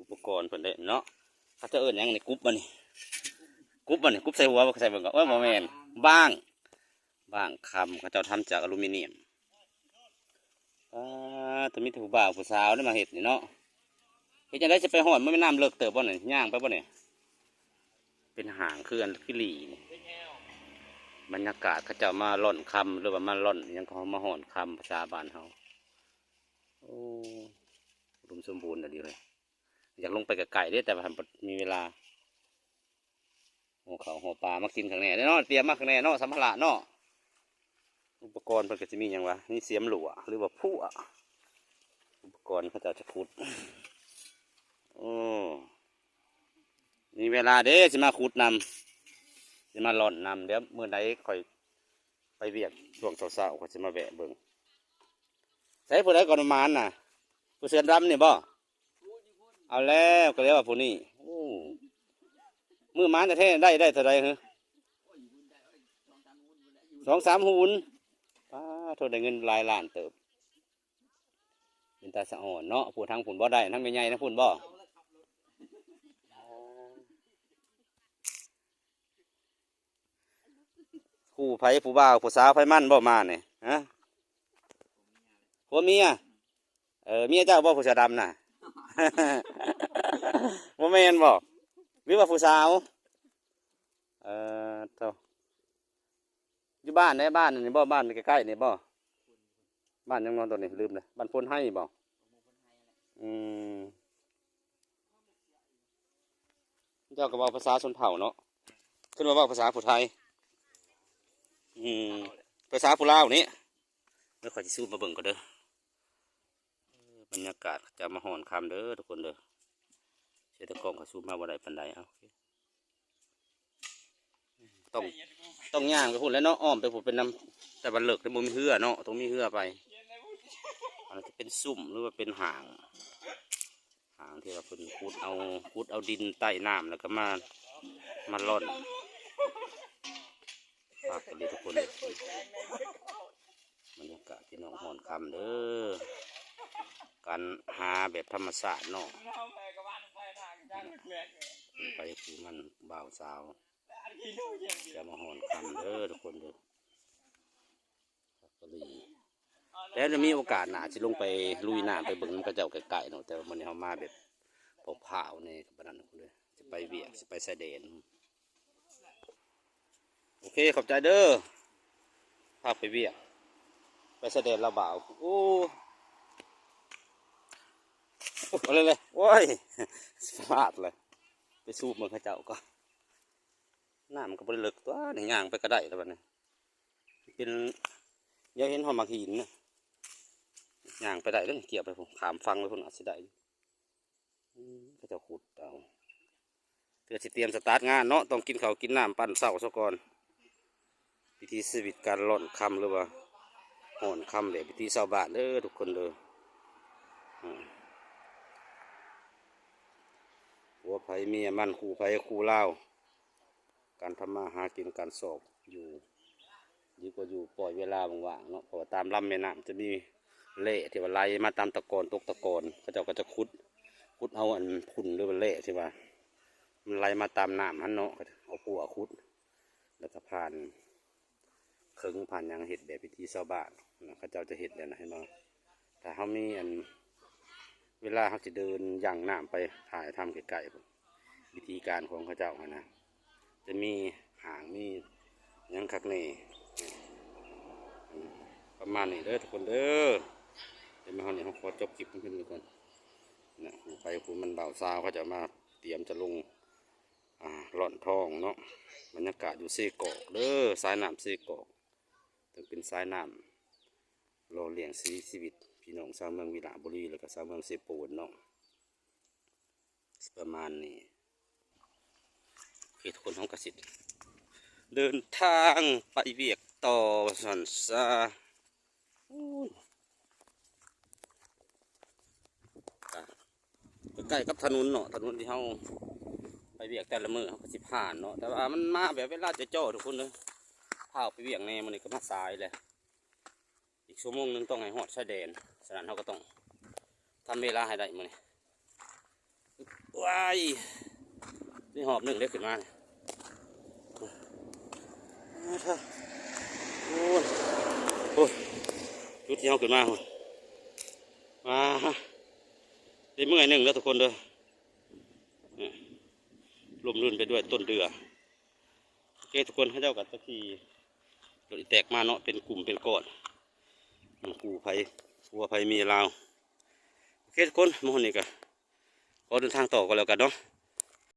ປະກອນເພິ່ນເດ້ເນາະ ເຂົາເຈົ້າເອີ້ນຫຍັງນີ້? ກຸບບໍ່ນີ້? ກຸບບໍ່ນີ້? ກຸບໃສ່ຫົວບໍ່? ໃສ່ເບິ່ງກ່ອນ. ໂອ້ຍ ບໍ່ແມ່ນ ບ້າງ ບ້າງຄຳ ເຂົາເຈົ້າທຳຈາກອາລູມີນຽມ. ປາດ ມີແຕ່ຜູ້ບ່າວຜູ້ສາວເດ້ມາເຮັດນີ້ເນາະ. ເຮັດຈັ່ງໃດຊິໄປຮອດ? ມັນແມ່ນນ້ຳເລິກເຕີບບໍ່ນີ້? ຍ່າງໄປບໍ່ນີ້? ເປັນຫ້າງຄືອັນຄືຫຼີນີ້. ບັນຍາກາດເຂົາເຈົ້າມາລ່ອນຄຳ ຫຼືວ່າມາລ່ອນຫຍັງ ເຂົາມາຮ່ອນຄຳ ພາສາບ້ານເຮົາ. ໂອ້ ອຸດົມສົມບູນອີ່ຫຼີເລີຍ. ຢາກລົງໄປໃກ້ໆເດ້ ແຕ່ວ່າບໍ່ມີເວລາ. ຫົວເຂົ້າຫົວປາມາກິນຂ້າງແນ່ເດ້ເນາະ ຕຽມມາຂ້າງແນ່ເນາະ ສຳພາລະເນາະ. ອຸປະກອນເພິ່ນກໍຊິມີຫຍັງວະ? ມີສຽມຫຼວ ຫຼືວ່າພົວ ອຸປະກອນເຂົາເຈົ້າຈະຂຸດ. ໂອ້ ມີເວລາເດ້ ຊິມາຂຸດນຳ ຊິມາລ່ອນນຳ. ດຽວມື້ໃດຂ້ອຍໄປວຽກຊ່ວງເຊົ້າໆ ຂ້ອຍຊິມາແວະເບິ່ງ. ໃສຜູ້ໃດກ່ອນມານນະ? ຜູ້ເສືອດຳນີ້ບໍ່? ເອົາແລ້ວ ກໍເລີຍວ່າຜູ້ນີ້. ໂອ້ ມື້ມານແທ້ໆ ໄດ້ ໄດ້ເທົ່າໃດຫື? ສອງສາມຫຸນ. ປາໂທ ໄດ້ເງິນຫຼາຍລ້ານເຕີບ. ເປັນຕາສະອອນເນາະ. ຜູ້ທາງພຸ້ນບໍ່ໄດ້ ທາງແມ່ໃຫຍ່ທາງພຸ້ນບໍ່? ຄູ່ໃຜ ຜູ້ບ່າວຜູ້ສາວໃຜມັນບໍ່ມານີ້? ຮະ ຜົວເມຍ? ເອີ ເມຍເຈົ້າບໍ່ຜູ້ເສືອດຳນະ? ບໍ່ແມ່ນບໍ່? ຫຼືວ່າຜູ້ສາວ? ເອີ ໂທ້ ຢູ່ບ້ານໃດ? ບ້ານນີ້ບໍ່? ບ້ານໃກ້ໆນີ້ບໍ່? ບ້ານຫຍັງເນາະໂຕນີ້? ລືມແລ້ວ. ບ້ານໂພນໄຮບໍ່? ອືມ ເຈົ້າກໍເວົ້າພາສາຊົນເຜົ່າເນາະ ຄືວ່າເວົ້າພາສາຜູ້ໄທ. ອືມ ພາສາຜູ້ລາວນີ້. ດຽວຂ້ອຍຊິຊູມມາເບິ່ງກ່ອນເດີ. ບັນຍາກາດເຂົາເຈົ້າມາຮ່ອນຄຳເດີທຸກຄົນເດີ. ໃຊ້ຕາກ້ອງຂ້ອຍຊູມມາບໍ່ໄດ້ປານໃດ. ເອົາ ໂອເຄ ຕ້ອງ ຕ້ອງຍ່າງໄປພຸ້ນແຫຼະເນາະ ອ້ອມໄປພຸ້ນ ເປັນນຳ ແຕ່ວ່າເລິກ ແຕ່ບໍ່ມີເຮືອເນາະ ຕ້ອງມີເຮືອໄປ. ອັນນັ້ນຈະເປັນຊຸມ ຫຼືວ່າເປັນຫ້າງ ຫ້າງທີ່ວ່າເພິ່ນຂຸດເອົາ ຂຸດເອົາດິນໃຕ້ນ້ຳ ແລ້ວກໍມາ ມາລ່ອນ. ຄັກອີ່ຫຼີທຸກຄົນ. ບັນຍາກາດພີ່ນ້ອງຮ່ອນຄຳເດີ ການຫາແບບທຳມະຊາດເນາະ. ໄປຜູ້ມັນ ບ່າວສາວ ຈະມາຮ່ອນຄຳເດີທຸກຄົນເດີ. ແລ້ວຈະມີໂອກາດໜ້າຊິລົງໄປລຸຍນ້ຳ ໄປເບິ່ງນຳເຂົາເຈົ້າໃກ້ໆເນາະ. ແຕ່ວ່າມື້ນີ້ເຮົາມາແບບພ້າວໆແດ່ ກໍປານນັ້ນເດີ ຈະໄປວຽກ ຊິໄປຊາຍແດນ. ໂອເຄ ຂອບໃຈເດີ ພາໄປວຽກ ໄປຊາຍແດນລາວບາວ. ໂອ້ ໂອ້ຍ ເອົາເລີຍ ໂອ້ຍ ພາດເລີຍ. ໄປສູບເບິ່ງເຂົາເຈົ້າກ່ອນ. ນ້ຳມັນກໍບໍ່ໄດ້ເລິກຕົວະນີ້ ຍ່າງໄປກໍໄດ້ແລ້ວບັດນີ້. ເປັນ ດຽວເຫັນຮອດໝາກຫີນນະ ຍ່າງໄປໄດ້ເດີ ກ່ຽວໄປພຸ້ນ ຂ້າມຝັ່ງໄປພຸ້ນ ອາດຊິໄດ້. ອືມ ເຂົາເຈົ້າຂຸດເອົາ ເພື່ອຊິຕຽມສະຕາດງານເນາະ ຕ້ອງກິນເຂົ້າກິນນ້ຳປັ້ນເຊົ້າຊະກ່ອນ. ວິຖີຊີວິດການລ່ອນຄຳ ຫຼືວ່າຮ່ອນຄຳແບບວິຖີຊາວບ້ານເດີທຸກຄົນເດີ. ອືມ ຜົວໃຜເມຍມັນ ຄູ່ໃຜຄູ່ລາວ ການທຳມາຫາກິນ ການຊອກຢູ່ ດີກວ່າຢູ່ປ່ອຍເວລາວ່າງໆເນາະ. ເພາະວ່າຕາມລຳແມ່ນ້ຳຈະມີແຮ່ທີ່ວ່າໄຫຼມາຕາມຕະກອນ ຕົກຕະກອນ ເຂົາເຈົ້າກໍຈະຂຸດ ຂຸດເອົາອັນຝຸ່ນ ຫຼືວ່າແຮ່ທີ່ວ່າມັນໄຫຼມາຕາມນ້ຳຫັ້ນເນາະ ເຂົາເຈົ້າເອົາພົວຂຸດ ແລ້ວກໍຜ່ານເຂີງ ຜ່ານຫຍັງ ເຮັດແບບວິຖີຊາວບ້ານນະ ເຂົາເຈົ້າຈະເຮັດແບບນັ້ນ ເຫັນບໍ່? ຖ້າເຮົາມີອັນ ເວລາເຮົາຊິເດີນຍ່າງນ້ຳໄປ ຖ່າຍທຳໃກ້ໆ ວິທີການຂອງເຂົາເຈົ້າຫັ້ນນະ ຈະມີຫ້າງ ມີຫຍັງຄັກແນ່ ປະມານນີ້ເດີທຸກຄົນເດີ. ດຽວມາຮອດນີ້ ເຮົາຂໍຈົບຄລິບເພິ່ນກ່ອນນະ. ໄປຜູ້ມັນ ບ່າວສາວເຂົາເຈົ້າມາຕຽມຈະລົງ ອ່າ ລ່ອນທອງເນາະ. ບັນຍາກາດຢູ່ເຊກອກເດີ ສາຍນ້ຳເຊກອກ ເຊິ່ງເປັນສາຍນ້ຳ ຫຼໍ່ລ້ຽງຊີວິດພີ່ນ້ອງຊາວເມືອງວິລະບູລີ ແລ້ວກໍຊາວເມືອງເຊໂປນເນາະ ປະມານນີ້. ໂອເຄ ທຸກຄົນ ເຮົາກໍຊິເດີນທາງໄປວຽກຕໍ່ວ່າຊັ້ນຊະ. ໂອ້ຍ ກໍໃກ້ກັບຖະໜົນເນາະ ຖະໜົນທີ່ເຮົາໄປວຽກແຕ່ລະມື້ ເຮົາກໍຊິຜ່ານເນາະ ແຕ່ວ່າມັນມາແບບເວລາເຈາະໆ ທຸກຄົນເອີຍ. ພາອອກໄປວຽກແດ່ ມື້ນີ້ກໍມາສາຍແຫຼະ ອີກຊົ່ວໂມງໜຶ່ງຕ້ອງໃຫ້ຮອດຊາຍແດນ ສະນັ້ນເຮົາກໍຕ້ອງທຳເວລາໃຫ້ໄດ້ມື້ນີ້. ວ້າຍ ນີ້ຮອບໜຶ່ງເດ້ຂຶ້ນມານີ້ ໂອ້ຍ ໂອ້ຍ ຈຸດທີ່ເຮົາຂຶ້ນມາພຸ້ນ ວ້າ ໄດ້ເມື່ອຍໜຶ່ງເດີທຸກຄົນເດີ ລົມລື່ນໄປດ້ວຍຕົ້ນເດື່ອ. ໂອເຄທຸກຄົນ ເຂົາເຈົ້າກໍຈະຂີ່ລົດອີແຕັກມາເນາະ ເປັນກຸ່ມເປັນກ້ອນ ອືມ ຄູ່ໃຜຜົວໃຜເມຍລາວ. ໂອເຄທຸກຄົນ ມື້ນີ້ກໍຂໍເດີນທາງຕໍ່ກໍແລ້ວກັນເນາະ